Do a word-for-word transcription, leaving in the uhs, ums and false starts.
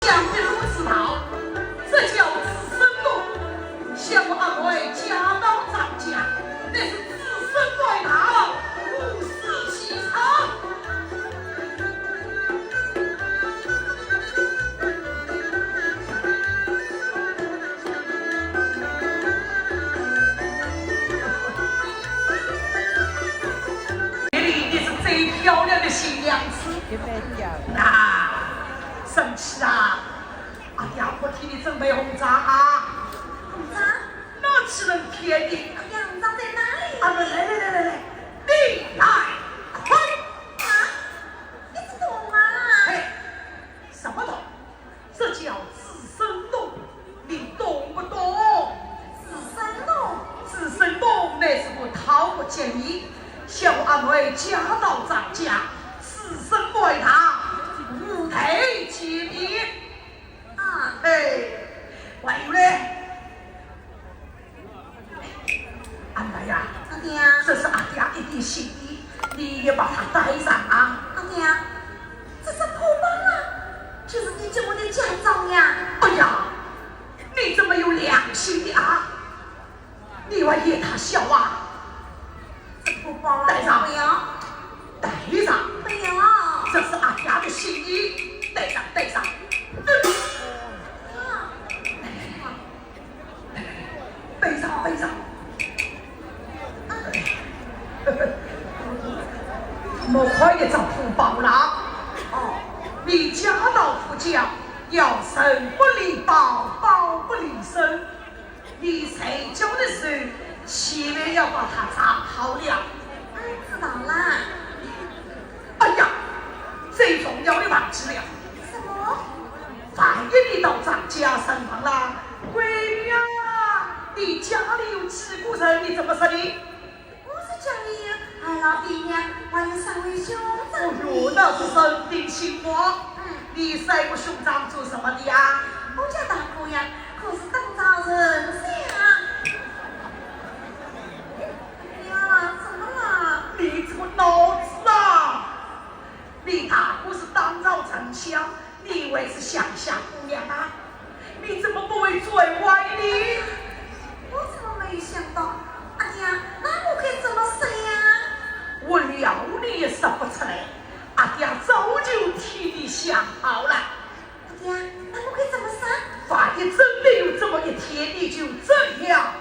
想必如此道，这叫自身功。想我阿妹嫁到张家，乃是自身功大，无死其场。这里一定是最漂亮的新娘子。那，生气啊！ 哎呀，我替你准备红妆啊！红妆？那岂能骗你？哎呀，红妆在哪里？啊，来来来来来，你来看。啊，你这懂吗？嘿，什么懂？这叫自身功，你懂不懂？自身功？自身功乃是个道不吉利，想我阿妹嫁到张家，自身功大，无待见面。 啊。哎，还有嘞，阿妹呀，阿爹。这是阿爹一点心意，你也把它带上啊。阿爹，这是破包啊，就是你给我的嫁妆呀。哎呀，你怎么有良心的啊？ 你还嫌它小啊？这个包啊，带上。不要。带上。不要。这是阿爹的心意，带上，带上。啊。带上，带上。莫看一只破包啦。哦，你嫁到夫家，要人不离包，包不离身。 你睡觉的时候，千万要把它藏好了。嗯，知道啦。哎呀，最重要的忘记了。什么？万一你到张家身亡了，闺女啊，你家里有几个人，你怎么说的？ 我是家里有二老爹娘，还有三位兄长呢。哦哟，那是人丁兴旺。嗯。你三个兄长做什么的呀？我家大哥呀，可是当朝丞相。哎呀，怎么了？你这个脑子啊！你大哥是当朝丞相， 你还是乡下姑娘啊，你怎么不会转弯呢？我怎么没有想到？哎呀，那我该怎么说呀？我饶你也说不出来，阿爹早就替你想好了。哎呀，那我该怎么说？万一真的有这么一天，你就这样